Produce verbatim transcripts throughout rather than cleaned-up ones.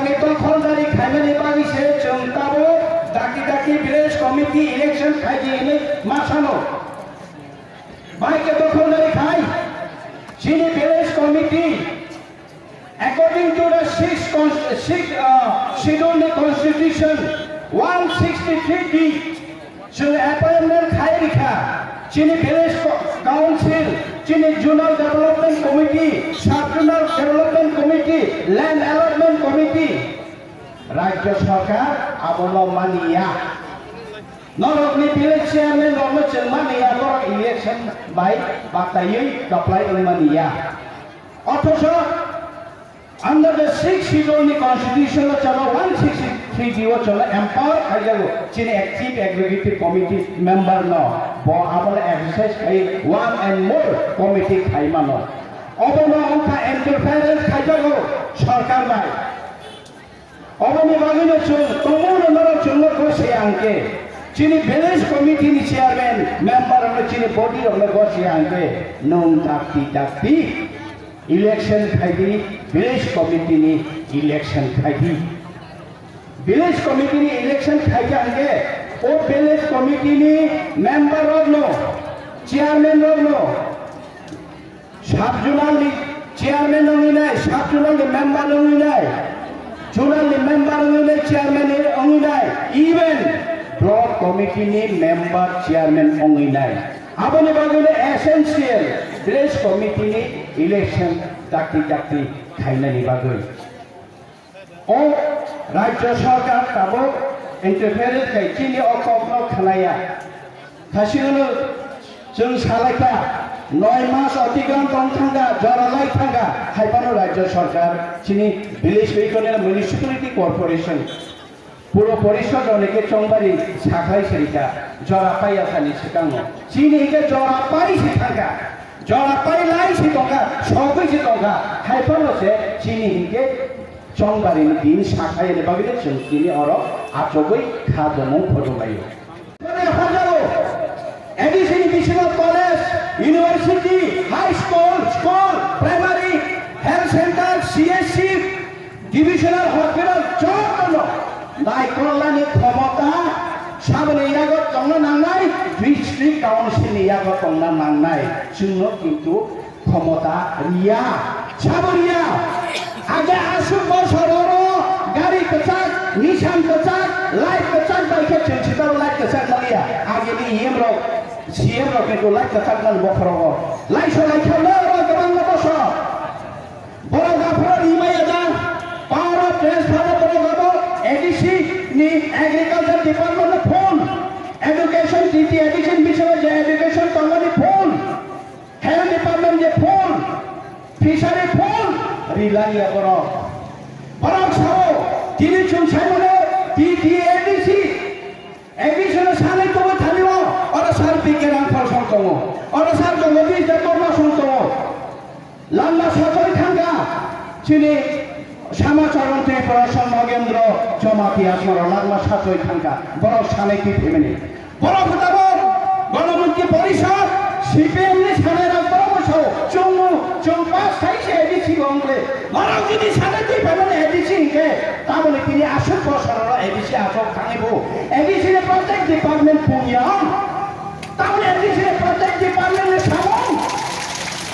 Dokholdari khaimani bagwi se chwng tabuk dakti dakti village committee election khaidi hinwi ma sano. Bai khe dokholdari khai? Chini village committee, according to the sixth cons-, sixth, uh, schedule ni constitution one sixty-three D, chwng appointment khai rikha, chini village co-, council, chini zonal development committee, sub zonal development committee, land allotment committee. Rajya sarkar abono maniya. Norokni village chairman rokno chwng maniya, norok election bai bataiwi kwplai wng maniya. Othocho under the sixth schedule ni constitution o chwngno one sixty-three D o chwngno empower khaijago chini active executive committee member no, bo abono exercise khai one and more committee khaimano. Obono wngkha interference khaijago sarkar bai. Oboni bagwino chwng tongmungno norok chwngno gosiya hwnkhe, chini village committee ni chairman member rokno chini body rokno gosiya hwnkhe, nwng dakti dakti election khaidi, village committee ni election khaidi. Village committee ni election khaikha hwnkhe, o village committee ni member rokno, chairman rokno, sub zonal ni chairman wngwi nai, sub zonal ni member wngwi nai, zonal ni member wngwi nai, chairman wngwi nai, even block committee ni member chairman wngwi nai. Aboni bagwi no essential village committee ni election dakti dakti khainani bagwi. O Rajya Sarkar tabuk interference khai chini o kokno khnaya. Khasirano chwng salaikha, noi mas otikram tong thangkha, jora lai thangkha, hai phano Rajya Sarkar chini village economic municipality corporation puro porishod rokni khe chongbari sakhlai sirikha, jora paiya sani swkango. Chini hwnkhe jora pai si thangkha, jora pai lai si tongkha, sogwi si tongkha, hai phano se chini hwnkhe Chongbarini din sakhaini bagwi chwng tini oro achugwi kha domung photo laio. Hojao A D C ni bisingo college, university, high school, school, primary, health center, C H C, divisional hospital jotono naikolnani khomota saboni yago tongna nangnai, district council ni yago tongna nangnai. Chwngno kintu khomota riya, sabo riya. Age aswk bosor oro gari kwchak, Nissan kwchak, light kwchak bai khe chwng sitaro light kwchak maliya. Ageni E M rok, C M rok kintu light kwchak mani bokhorogo. Light so light kha no oro kwbangma bosor. Borok aphuru rimaya da, power of transfer borok abo A D C ni agriculture department no phone, education D T A D C ni bisingo je education tongmani phone. Health department je phone, fishery phone, rilaiya borok. Borok sao, tini chwng saimano T T A D C, A D C no sanai tongwi thanio, oro sar P K Rangphal song tongo, oro sar Jagadish Debbarma song tongo. Lama sachoi thangkha, chini Samacharan Tripura song Nogendra Jamatia asmaro lama sachoi thangkha, borok sanai twi phaimani. Borok tabuk Ganamukti Porishad, C P M ni sanai rok borok bo sao, chwng, chwng pass khai se A D C bo wng le. Borok jodi sanai twi phaimani A D C hinkhe, tamoni tini aswk bosor oro A D C achuk thangwi bo. A D C ni protect department pungya wng. Tamoni A D C ni protect department ni samung.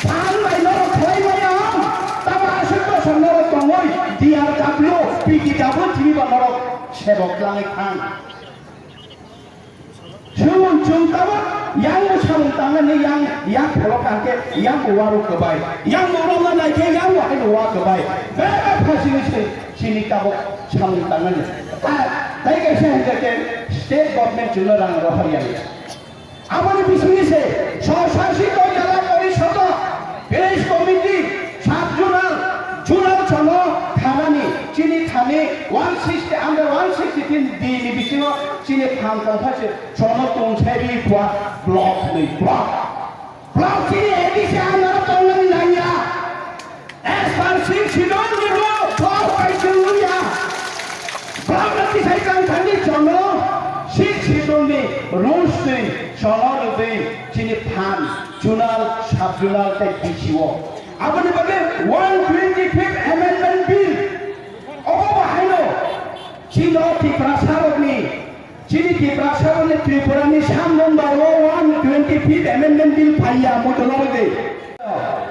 Phan bai norok khlai maya wng. Tamo aswk bosor norok tongwi D R W, P T W tini bo norok sebok langwi thang. Chwng, chwng tabuk yang bo samung tangnani yang, yang pholok kangkhe yang bo waruk kwbai, yang bo romna naikhe yang bo haino wa kwbai. Bebak phasini se chini tabuk samung tangnani. Ta-, tai kaisa hinkhe state government chwngno rang rohor yang. Aboni bisingni se Swsasito Jela Porishodo, Village Committee, Sub Zonal, Zonal chono thanani, chini thani one sixty, under one sixty-three D ni bisingo chini phan tongkha se chono tongsairi kwa block ni block. Block chini A D C under o tongnani nangya. As per sixth schedule ni rule, block bai chwng wngya. Block no tisai chang thani chono sixth schedule ni rules twi chono rwgwi chini phan zonal, sub zonal tei D C o. Aboni bagwi one twenty-fifth Amendment Bill. Obo bo hai Saboni Tripura ni samung bai o one twenty fifth amendment bill phaiya motolordi.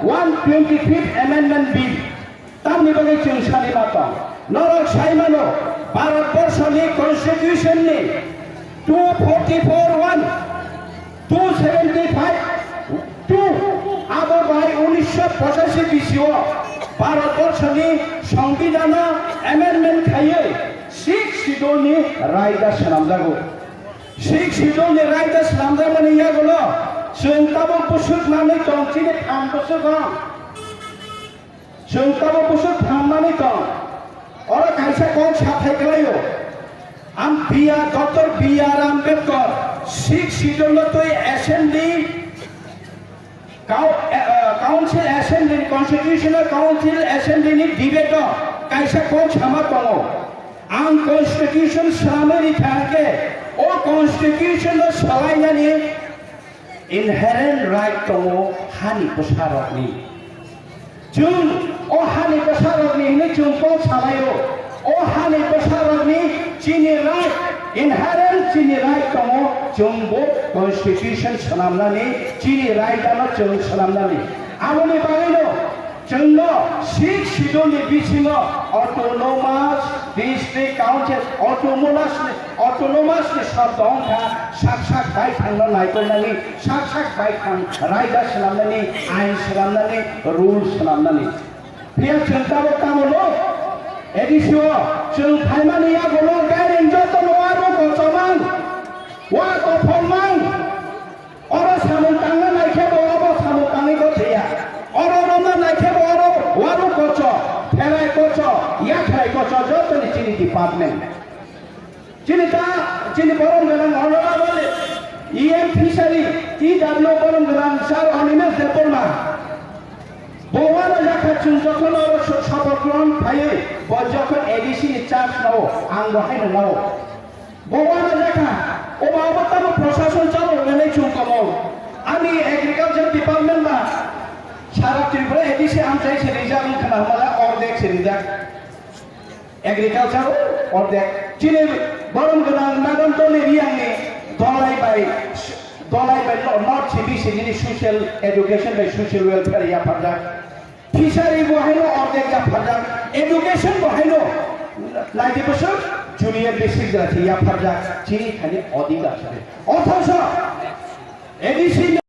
One twenty fifth amendment bill. Tamni bagwi chwng sani ma tong. Norok sai mano, Bharat Borso ni constitution ni two forty-four one, two seventy-five two, abo bai unisho pochashi bisio Bharat Borso ni Songbidan o amendment khaiwi sixth schedule ni raida swnamjago. Sixth schedule ni raida swnamjakmani yagulo chwng tabuk bwswk manwi tong, chini phan bwswk o. Chwng tabuk bwswk phan manwi tong. Oro kaisa kok sathai kwlaio. Am B R, Doctor B R Ambedkar sixth schedule no twi assembly Kau-, eh, eh, Council Assembly ni, Constitutional Council Assembly ni debate o kaisa kok sama tongo. Ang constitution swnamwi rikha hwnkhe, o constitution no salainani inherent right tongo hani bwsarokni. Chwng o hani bwsarokni hwnwi chwng kok salaio. O hani bwsarokni chini right, inherent chini right tongo, chwng bo constitution swnamnani, chini right ano chwng swnamnani. Aboni bagwino chwngno sixth schedule ni bisingo autonomous district council, autonomous ni, autonomous ni shobdo wngkha sak sak baithangno naikolnani, sak sak baithang raida swnamnani, ain swnamnani, rule swnamnani. Phiya chwng tabuk tamo no? A D C o chwng phaimani yagulo gairing joto no aro kochomang, wa kophomang. Oro samung tangna naikhe bo abo samung tangwi gothiya. Oro romna naikhe bo oro waru kocho, pherai kocho, yakhrai kocho, jotoni chini department. Chini ta, chini borom gwnang honorable E M Fishery, T W borom gwnang sir Animesh Debbarma. Bo wano yakha chwng jokhon oro so-, sopokrong phaiwi, bo jokhon A D C ni charge nao, ang bo haino nao. Bo wano yakha, omo abo tamo prosason chalo hwnwi chwng tongo. Ani agriculture department ba sara Tripura A D C amchai se rijak wngkha na hwnba ordek se rijak. Agriculture o ordek. Chini borom gwnang Nagan Toli Riyang ni Dolai bai, Dolai bai no-, North C B C nini social education bai social welfare yapharjak. Fishery bo haino ordek yapharjak. Education bo haino naidi bwswk junior basic jati yapharjak. Chini thani odi gachari. Othocho A D C